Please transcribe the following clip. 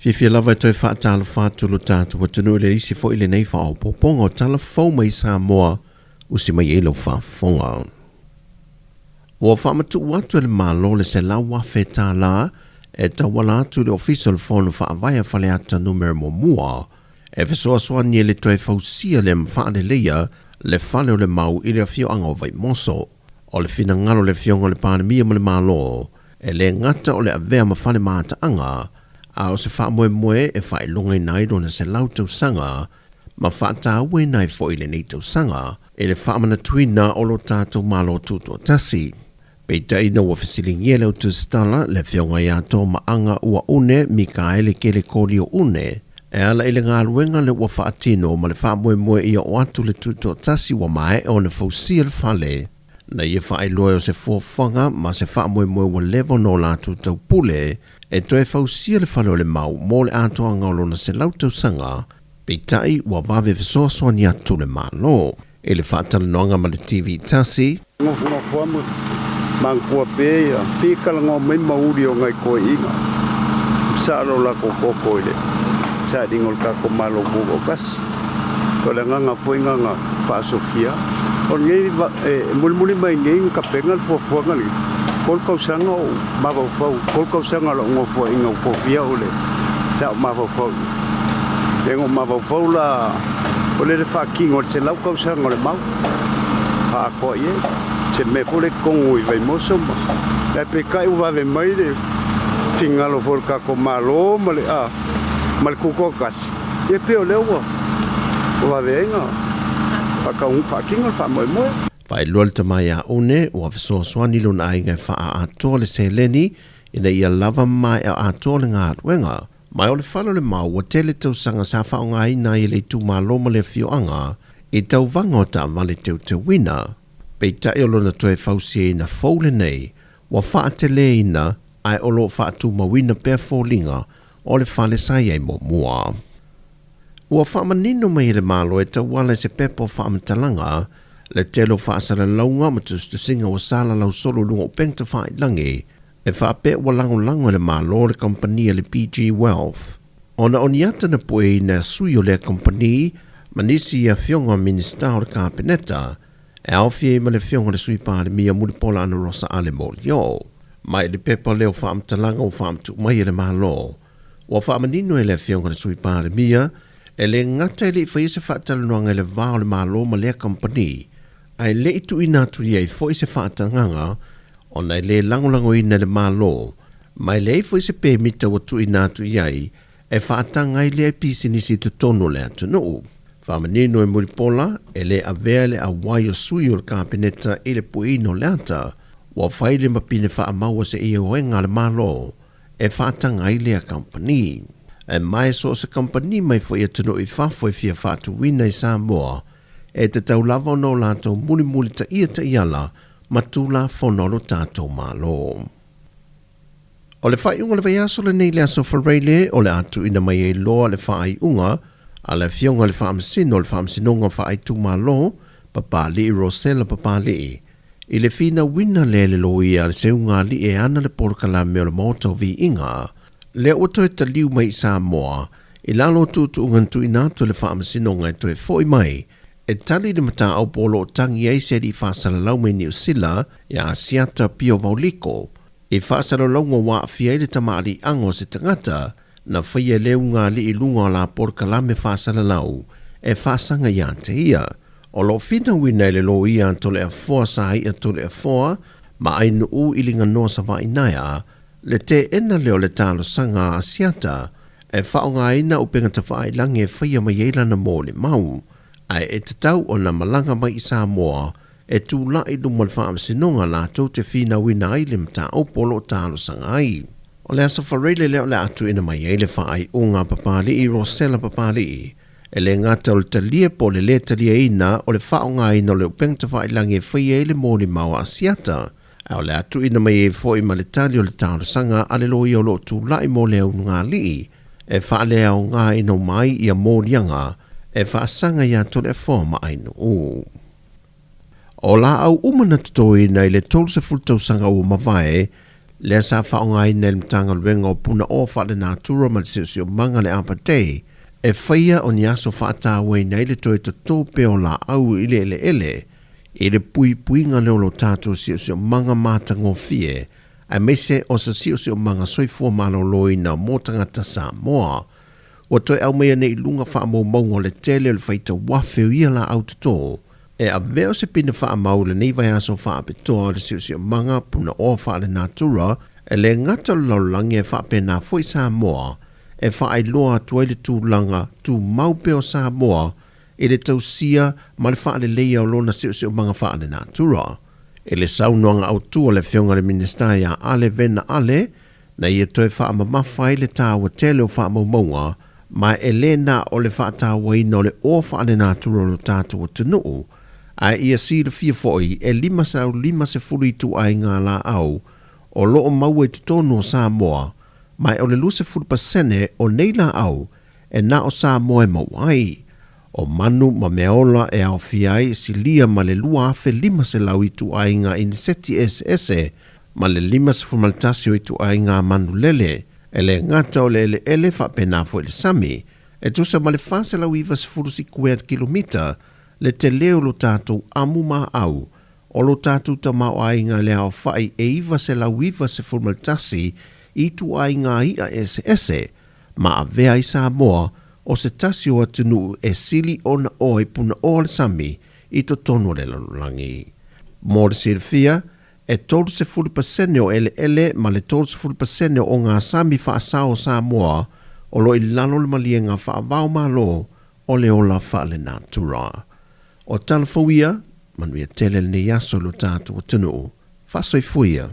Fiafia lava e toe faatalofa atu lo tatou atunuu i le isi foi lenei faaopoopoga o tala fou mai Samoa usi mai ai lau faafofoga. Ua faamatuu atu e le Malo le $100,000 e tauala atu i le Ofisa o le Fono Faavae a Faleata Numera Muamua e fesoasoani i le toe fausia le ma faaleleia le fale o le mau i le afioaga o Vaimoso. O le finagalo o le Afioga i le Palemia ma le Malo, e le gata o le avea ma fale mataaga, a o se faamoemoe e faailogaina ai lona 100 tausaga ma faatauaina ai foi lenei tausaga i le faamanatuina o lo tatou Malo Tutoatasi. Peitai ina ua fesiligia e le Autusitala le Afioga ia Tomaaga Uaune Mikaele Kelekolio Une e ala i le galuega lea ua faatino ma le faamoemoe ia oo atu le Tutoatasi ua maea ona fausia le fale, na ia faailoa o se fuafuaga ma se faamoemoe ua leva ona o latou taupule e toe fausia le fale o le mau mo le atoaga o lona 100 tausaga. Peitai ua vave fesoasoani atu le Malo i le faatalanoaga ma le TV tasi. Nofonofo ma manatua pea ia pei talanoa mai ma uli o nai toeaiina masalo latou toto i le sailiga o le tatou Malo Tutoatasi. O le agaga foi lena na faasofia o lenei e mulimuli mai nei na tapena le fuafuaga lenei, 3 tausaga o ou mafaufau, 3 tausaga o lau nofoaiga ua tofia au le sa ou mafaufau i ai. Lea na ou mafaufau la o le faatino o le 100 tausaga o le mau atoa i ai se mea foi lea i totonu i Vaimoso ma ae peitai ua vave mai le finagalo foi o le tatou Malo ma le ma le Tutoatasi, ia pei o lea ua vave ai na faatino le faamoemoe. Faailoa le tama ia Une ua fesoasoani lona aiga e faaatoa le seleni ina ia lava ma maea atoa le galuega. Ma o le fale o le mau ua tele tausaga sa faaaogaina ai e le itumalo ma le afioaga i tauvaga o taavale teuteuina. Peitai o lona toe fausiaina fou lenei ua faateleina ae o lo o faatumauina pea foliga o le fale sa i ai muamua. Ua faamanino mai e le Malo e tauala i se pepa o faamatalaga le tele o faasalalauga ma tusitusiga ua salalau solo i luga o upega tafailagi e faapea ua lagolago e le Malo le kamupani a le PG Wealth ona o ni ata na pueina e sui o lea kamupani ma nisi afioga o Minisita o le Kapeneta e aofia ai ma le afioga i le Sui Palemia Mulipola Anarosa Ale Molioo. Mai le pepa lea o faamatalaga ua faamatuu mai e le Malo, ua faamanino e le afioga i le Sui Palemia e le gata e le i faia se faatalanoaga i le va o le Malo ma lea kamupani, ae le i tuuina atu i ai foi se faatagaga ona e le lagolagoina e le Malo ma e leai foi se pemita ua tuuina atu i ai e faataga ai lea pisinisi i totonu o le atunuu. Faamanino e Mulipola, e le avea le auai o sui o le Kapeneta i le pueina o le ata, ua fai le mapine faamau a se ioega a le Malo e faataga ai lea kamupani. E mae so o se kamupani mai foi atunuu i fafo e fia faatuina i Samoa, e tatau lava ona o latou mulimulitaia taiala ma Tulafono a lo tatou Malo. O le faaiuga o le vaiaso lenei i le Aso Faraile o le a tuuina mai ai loa le faaiuga a le Afioga i le Faamasino o le Faamasinoga Faaitumalo, Papalii Rosella Papalii, i le finauina lea e le loia a le Seugalii e ana le polokalame o le Maota o Viiga, lea ua toe taliu mai i Samoa i lalo o tuutuuga na tuuina atu e le Faamasinoga e toe foi mai e tali i le mataupu o lo o tagi ai se alii faasalalau mai Niu Sila ia Asiata Pio Vauliko i faasalalauga ua aafia ai le tamaaliiaga o se tagata na faia e le ugaalii i luga o la polokalame faasalalau e faasaga ia te ia. O lo o finauina e le loia a Toleafoa Sai'a Toleafoa ma Ainuu i Liganoa Savaainaea le teena lea o le talosaga a Asiata e faaaogaina upega tafailagi e faia mai ai lana molimau, ae e tatau ona malaga mai i Samoa e tulai i luma o le Faamasinoga latou te finauina ai le mataupu o lo o talosaga ai. O le Aso Faraile lea o le a tuuina mai ai le faaiuga a Papalii Rosella Papalii, e le gata o le talia po o le lē taliaina o le faaaogaina o le upega tafailagi e faia ai le molimau a Asiata, ae o le a tuuina mai ai foi ma le tali o le talosaga a le loia o lo o tulai mo le aulugalii e faaleaogaina uma ai ia moliaga e faasaga iā Toleafoa ma Ainuu. O laau uma na totoina i le 30 tausaga ua mavae, lea sa faaaogaina e le Matagaluega o Punaoa Faalenatura ma le Siosiomaga le Arbor Day, e faia o ni aso faatauaina ai le toe toto pea o laau i le eleele i le puipuiga lea o lo tatou siosiomaga matagofie aemaise o se siosiomaga soifua maloloina mo tagata Samoa. Ua toe aumaia nei i luga faamaumauga o le tele o le faitau afe o ia laau toto e avea o se pine faamau i lenei vaiaso faapitoa o le siosiomaga punaoa faalenatura e le gata o le lalolagi ae faapena foi Samoa e faailoa atu ai le tulaga tumau pea o Samoa i le tausia ma le faaleleia o lona siosiomaga faalenatura. I le saunoaga autu a le Afioga i le Minisita ia Ale Vena Ale, na ia toe faamamafa ai le taua tele o faamaumauga, ma e le na o le faatauaina o le oa faalenatura o lo tatou atunuu, ae ia silafia foi e 550 ituaiga laau o lo o maua i totonu o Samoa, ma o le 20% o nei laau e na o Samoa e maua ai. O manu ma meaola e aofia ai silia ma le 2,500 ituaiga iniseti eseese ma le 51 o ituaiga manu lele, e le gata o le eleele faapena foi le sami, e tusa ma le 490 sikuea kilomita le tele o lo tatou amu maau o lo tatou tamaoaiga i le aofai e 991 ituaiga i'a eseese, ma avea ai Samoa o se tasi o atunuu e sili ona oe punaoa le sami i totonu o le lalolagi. Mo le silafia, e 30% o eleele ma le 30% o ogasami faasao o Samoa o lo o i lalo o le maliega faava-o-Malo o le ola faalenatura. O tala fou ia, manuia tele lenei aso i lo tatou atunuu. Faasoifua ia.